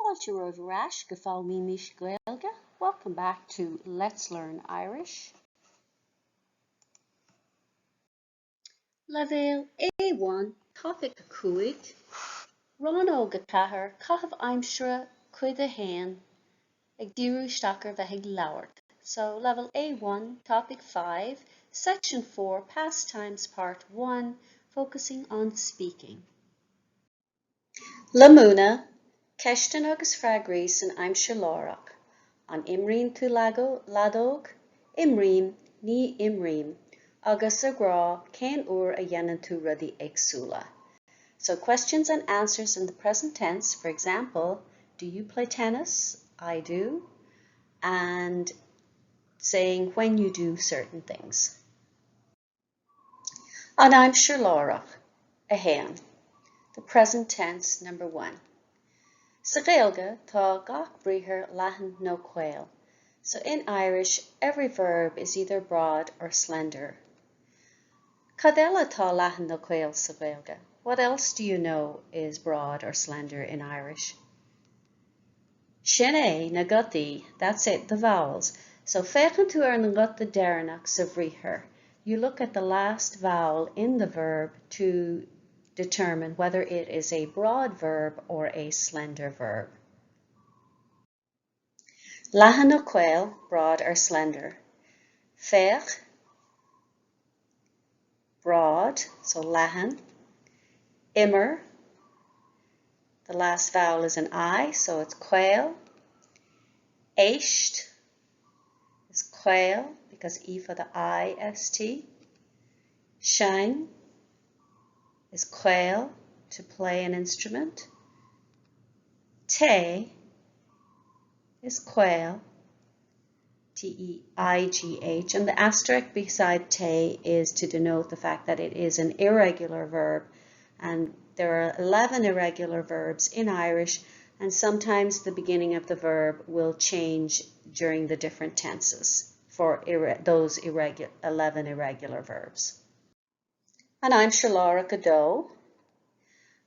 Fáilte romhaibh ar ais go Foghlaimímis Gaeilge, welcome back to Let's Learn Irish. Leibhéal A1, Topaic 5, Rannóg 4, Caitheamh Aimsire, Cuid 1, ag díriú isteach ar bheith ag labhairt. So, Level A1, Topic 5, Section 4, Pastimes Part 1, focusing on speaking. Le múineadh, Ceisteanna agus freagraí san aimsir láithreach. An imríonn tú leadóg? Imrím, Ní imrím. Agus ag rá cén uair a dhéanann tú rudaí éagsúla. So questions and answers in the present tense, for example, do you play tennis? I do. And saying when you do certain things. An aimsir láithreach, 1. The present tense, number 1. Sa Ghaeilge, tá gach briathar leathan nó caol. So in Irish, every verb is either broad or slender. Cad eile atá leathan nó caol sa Ghaeilge? What else do you know is broad or slender in Irish? Sin é, na gutaí, that's it, the vowels. So féachann tú ar an nguta deireanach sa bhriathar. You look at the last vowel in the verb to determine whether it is a broad verb or a slender verb. Leathan nó caol, broad or slender. Féach, broad, so leathan. Imir, the last vowel is an I, so it's caol. Éist is caol, because E for the I, S, T. Seinn is caol, to play an instrument. Téigh is caol, T-E-I-G-H, and the asterisk beside téigh is to denote the fact that it is an irregular verb, and there are 11 irregular verbs in Irish, and sometimes the beginning of the verb will change during the different tenses for those irregu 11 irregular verbs. An aimsir láithreach 2.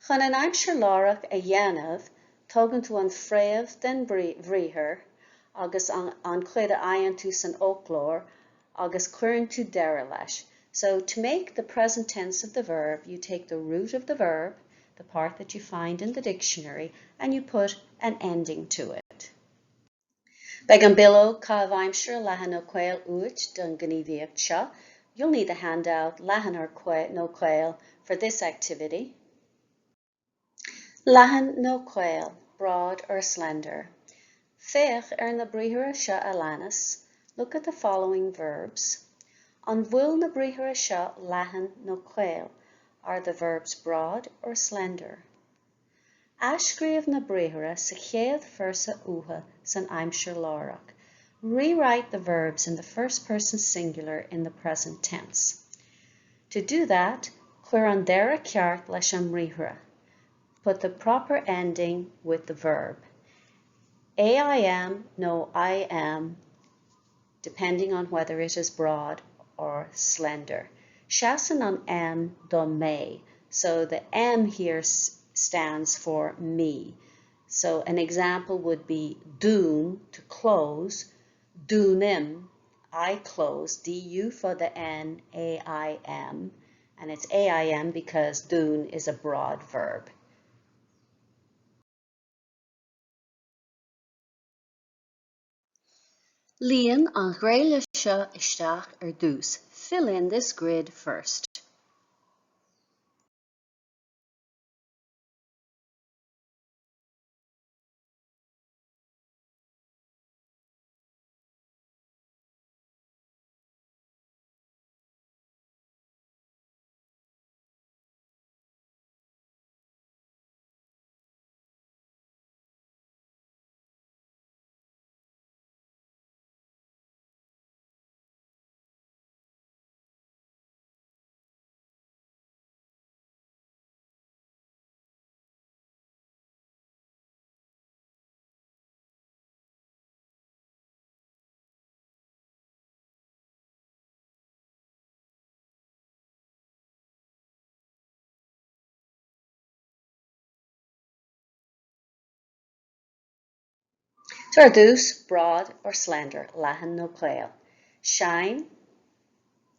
Chun an aimsir láithreach a dhéanamh, tógann tú an fréamh den bhriathar agus an, an chuid a fhaigheann tú san fhoclóir agus cuireann tú deireadh leis. So to make the present tense of the verb, you take the root of the verb, the part that you find in the dictionary, and you put an ending to it. Beidh an bileog caitheamh aimsire leathan nó caol uait don ghníomhaíocht seo. You'll need the handout leathan or nó caol for this activity. Leathan nó caol, broad or slender. Féach ar na briathra seo a leanas. Look at the following verbs. An bhfuil na briathra seo leathan nó caol? Are the verbs broad or slender? Athscríobh na briathra sa chéad phearsa uatha san aimsir láithreach. Rewrite the verbs in the first person singular in the present tense. To do that, cuir an deireadh ceart leis an mbriathra. Put the proper ending with the verb. AIM nó IM, depending on whether it is broad or slender. Seasann an M do mé. So the M here stands for me. So an example would be dún, to close, dúnaim, I close, D-U for the N, A-I-M, and it's A-I-M because dún is a broad verb. Líon an ghréille seo isteach ar dtús. Fill in this grid first. So ar dtús, broad or slender, leathan nó caol. Seinn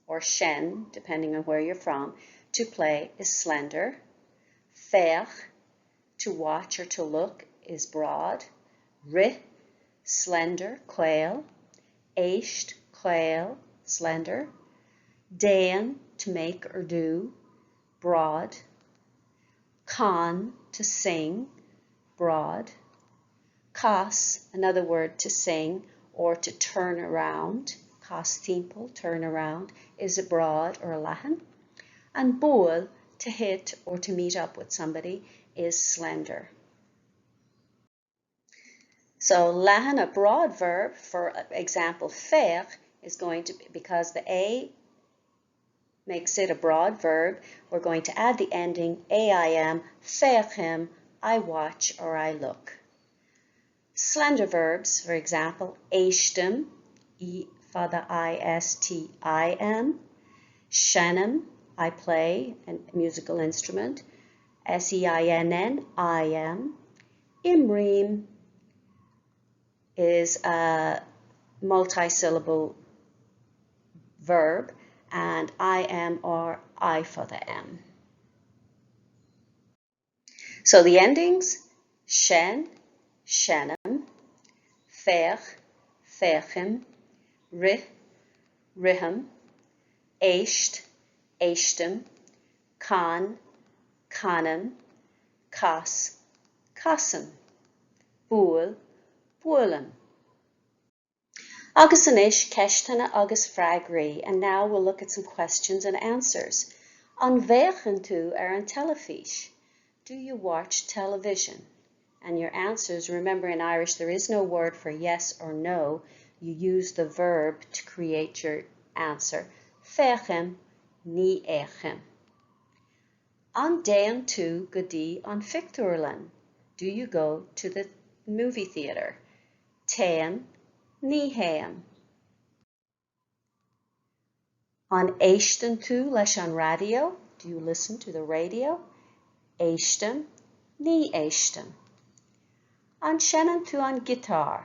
or seinn, depending on where you're from, to play is slender. Féach, to watch or to look, is broad. Rith, slender, caol. Éist, caol, slender. Déan, to make or do, broad. Can, to sing, broad. Cas, another word to sing or to turn around, cas timpeall, turn around, is a broad or a leathan. And buail, to hit or to meet up with somebody, is slender. So leathan, a broad verb, for example, féach, is going to be, because the A makes it a broad verb, we're going to add the ending A-I-M, féachaim, I watch or I look. Slender verbs, for example, éistim, E fada I-S-T-I-M, seinnim, I play a musical instrument, S-E-I-N-N, I-M, imrím is a multi-syllable verb, and I-M or I fada M. So the endings, seinn, seinnim, féach, féachaim, rith, rithim, éist, éistim, can, canaim, cas, casaim, buail, buailim. Agus anois, ceisteanna agus freagraí, and now we'll look at some questions and answers. An bhféachann tú ar an teilifís? Do you watch television? And your answers, remember in Irish there is no word for yes or no. You use the verb to create your answer. Féachaim, ní fhéachaim. An dtéann tú go dtí an phictiúrlann? Do you go to the movie theatre? Téim, ní théim. An éisteann tú leis an raidió? Do you listen to the radio? Éistim, ní éistim. An seinneann tú an giotár?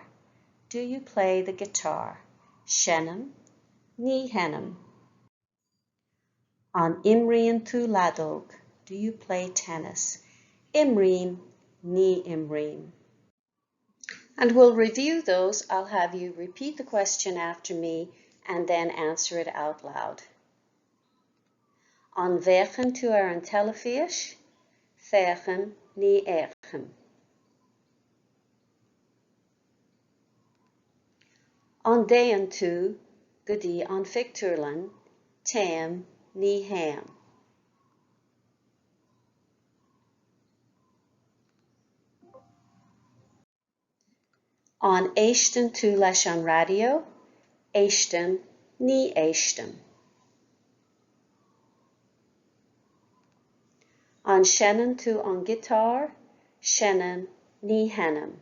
Do you play the guitar? Seinnim, ní sheinnim. An imríonn tú leadóg? Do you play tennis? Imrím, ní imrím. And we'll review those. I'll have you repeat the question after me and then answer it out loud. An bhféachann tú ar an teilifís? Féachaim, ní fhéachaim. An dtéann tú go dtí an phictiúrlann? Téim, ní théim. An éisteann tú leis an raidió? Éistim, ní éistim. An seinneann tú an giotár? Seinnim, ní sheinnim.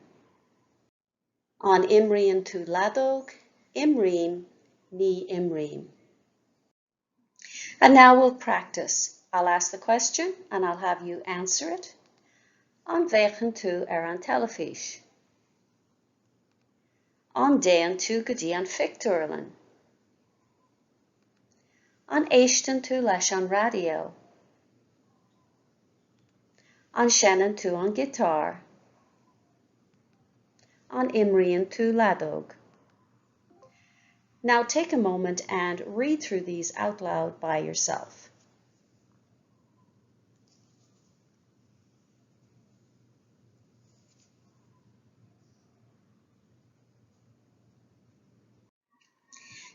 An imríonn tú leadóg? Imrím, ní imrím. And now we'll practice. I'll ask the question and I'll have you answer it. An bhféachann tú ar an teilifís? An dtéann tú go dtí an phictiúrlann? An éisteann tú leis an raidió? An seinneann tú an giotár? An imríonn tú leadóg? Now take a moment and read through these out loud by yourself.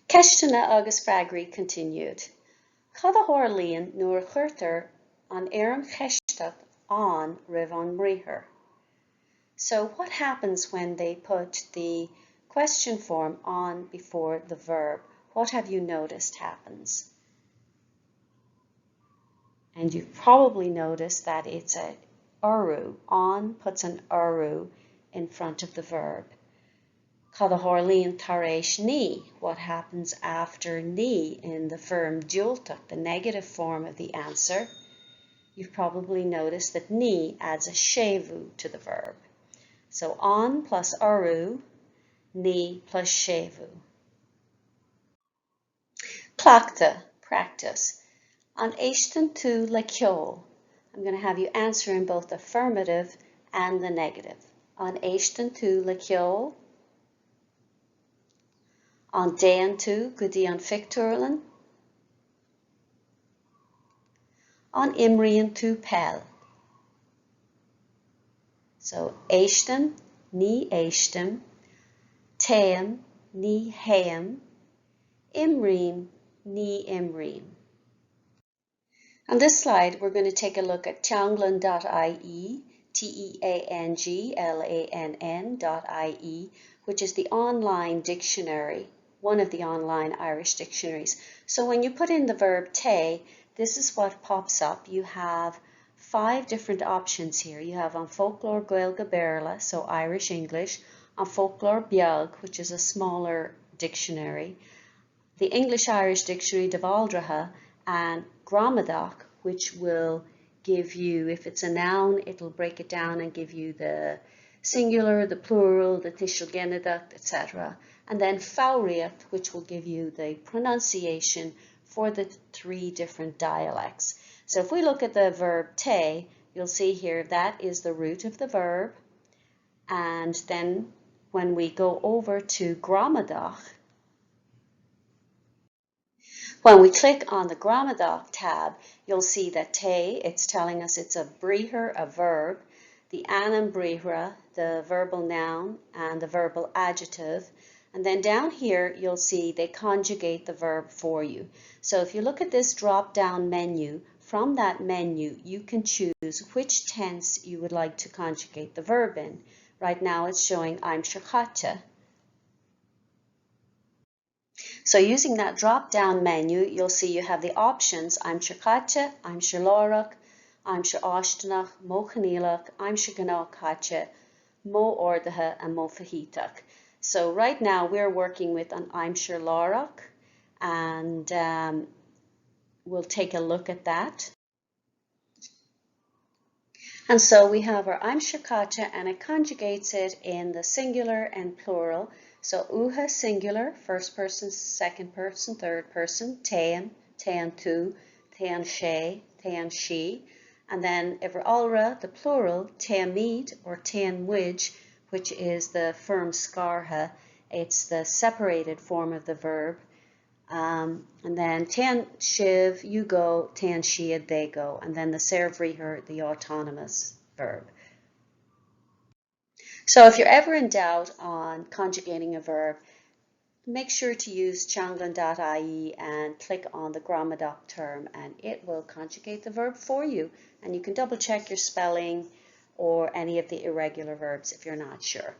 Ceisteanna agus freagraí continued. Cad a tharlaíonn nuair a chuirtear an fhoirm cheisteach an roimh an mbriathar? So what happens when they put the question form an before the verb? What have you noticed happens? And you've probably noticed that it's a urú. An puts an urú in front of the verb. Cad a tharlaíonn tar éis ní? What happens after ní in the foirm diúltach, the negative form of the answer? You've probably noticed that ní adds a séimhiú to the verb. So an plus urú Ní plus séimhiú. Cleachtadh, practice. An éisteann tú le ceol? I'm going to have you answer in both affirmative and the negative. An éisteann tú le ceol? An dtéann tú go dtí an phictiúrlann? An imríonn tú peil? So, éistim, ní éistim, téim, ní théim, imrím, ní imrím. On this slide, we're going to take a look at teanglann.ie, T-E-A-N-G-L-A-N-N dot I-E, which is the online dictionary, one of the online Irish dictionaries. So when you put in the verb téigh, this is what pops up. You have five different options here. You have An Foclóir Gaeilge Béarla, so Irish English, An Foclóir Beag, which is a smaller dictionary, the English-Irish Dictionary de Bhaldraithe, and Gramadach, which will give you, if it's a noun, it'll break it down and give you the singular, the plural, the tuiseal ginideach, etc. And then Foghraíocht, which will give you the pronunciation for the three different dialects. So if we look at the verb téigh, you'll see here that is the root of the verb. And then when we go over to Gramadach, when we click on the Gramadach tab, you'll see that téigh, it's telling us it's a briathar, a verb, the ainm briathartha, the verbal noun, and the verbal adjective. And then down here, you'll see they conjugate the verb for you. So if you look at this drop-down menu, from that menu, you can choose which tense you would like to conjugate the verb in. Right now it's showing aimsir chaite. So using that drop-down menu, you'll see you have the options aimsir chaite, aimsir láithreach, aimsir fháistineach, modh coinníollach, aimsir ghnáthchaite, modh ordaithe, and modh foshuiteach. So right now we're working with an aimsir láithreach, and we'll take a look at that. And so we have our aimsir chaite, and it conjugates it in the singular and plural. So uatha singular, first person, second person, third person, téann, téann tú, téann sé, téann sí. And then uimhir iolra, the plural, téimid or téann muid, which is the foirm scartha. It's the separated form of the verb. And then téann sibh, you go, téann siad, they go. And then the saorbhriathar, the autonomous verb. So if you're ever in doubt on conjugating a verb, make sure to use teanglann.ie and click on the Gramadach term, and it will conjugate the verb for you. And you can double check your spelling or any of the irregular verbs if you're not sure.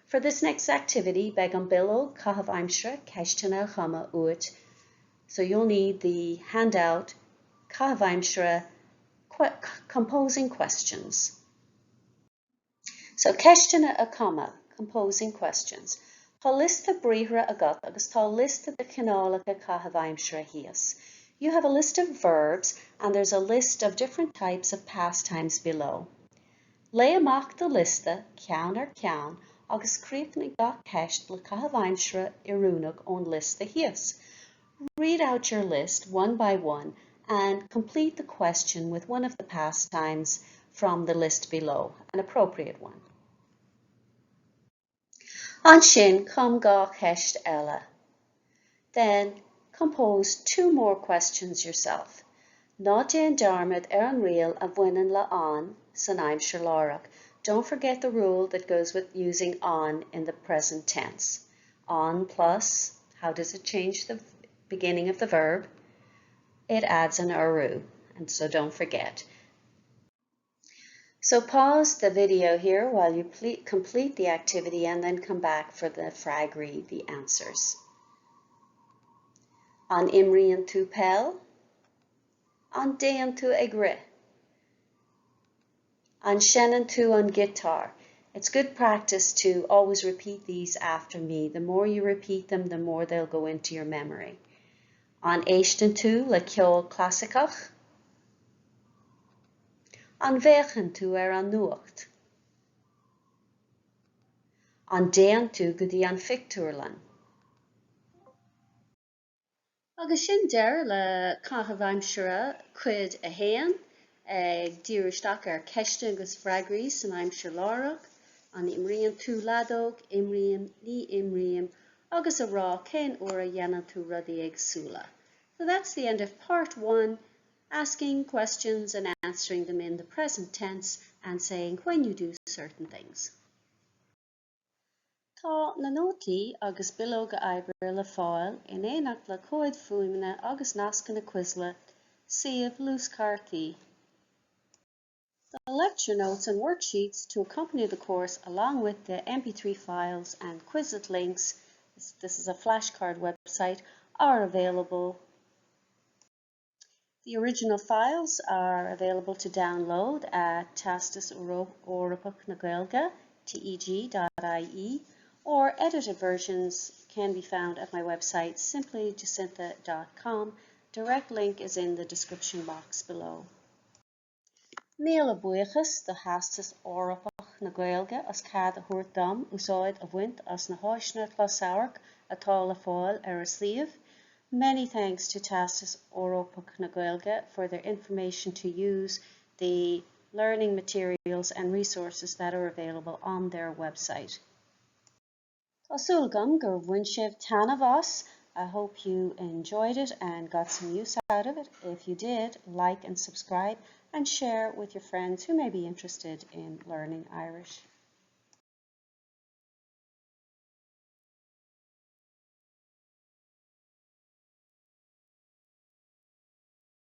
For this next activity, beidh an bileog caitheamh aimsire ceisteanna a chumadh uait. So you'll need the handout caitheamh aimsire composing questions. So ceisteanna a chumadh, composing questions. Tá liosta briathra agat agus tá liosta de chineálacha caitheamh aimsire thíos. You have a list of verbs and there's a list of different types of pastimes below. Léigh amach do liosta ceann ar cheann agus críochnaigh gach ceist le caitheamh aimsire oiriúnach ón liosta thíos. Read out your list one by one and complete the question with one of the pastimes from the list below, an appropriate one. Ansin cum dhá cheist eile. Then compose two more questions yourself. Ná déan dearmad ar an riail a bhaineann le an san aimsir láithreach. Don't forget the rule that goes with using an in the present tense. An plus, how does it change the beginning of the verb? It adds an urú, and so don't forget. So pause the video here while you complete the activity and then come back for the freagraí, the answers. An imríonn tú peil? An dtéann tú ag rith? An seinneann tú an giotár? It's good practice to always repeat these after me. The more you repeat them, the more they'll go into your memory. An éisteann tú le ceol clasaiceach? An bhféachann tú ar an nuacht? An dtéann tú go dtí an phictiúrlann? Agus sin deireadh le caitheamh aimsire cuid 1, ag díriú isteach ar ceisteanna agus freagraí san aimsir láithreach, an imríonn tú leadóg, imrím, ní imrím, agus a rá cén uair a dhéanann tú rudaí éagsúla. So that's the end of part 1, asking questions and answering them in the present tense and saying when you do certain things. Tá na nótaí agus bileoga oibre le fáil in éineacht le comhaid fuaime agus nascanna Quizlet, suíomh luaschártaí. The lecture notes and worksheets to accompany the course along with the MP3 files and Quizlet links, this is a flashcard website, are available. The original files are available to download at Teastas Eorpach na Gaeilge, teg.ie, or edited versions can be found at my website simplyjacintha.com. Direct link is in the description box below. Míle buíochas do Theastas Eorpach na Gaeilge as cead a thabhairt dom úsáid a bhaint as na háiseanna closamhairc atá le fáil ar a suíomh. Many thanks to Teastas Eorpach na Gaeilge for their information to use the learning materials and resources that are available on their website. Tá súil agam gur bhain sibh taitneamh as. I hope you enjoyed it and got some use out of it. If you did, like and subscribe and share with your friends who may be interested in learning Irish.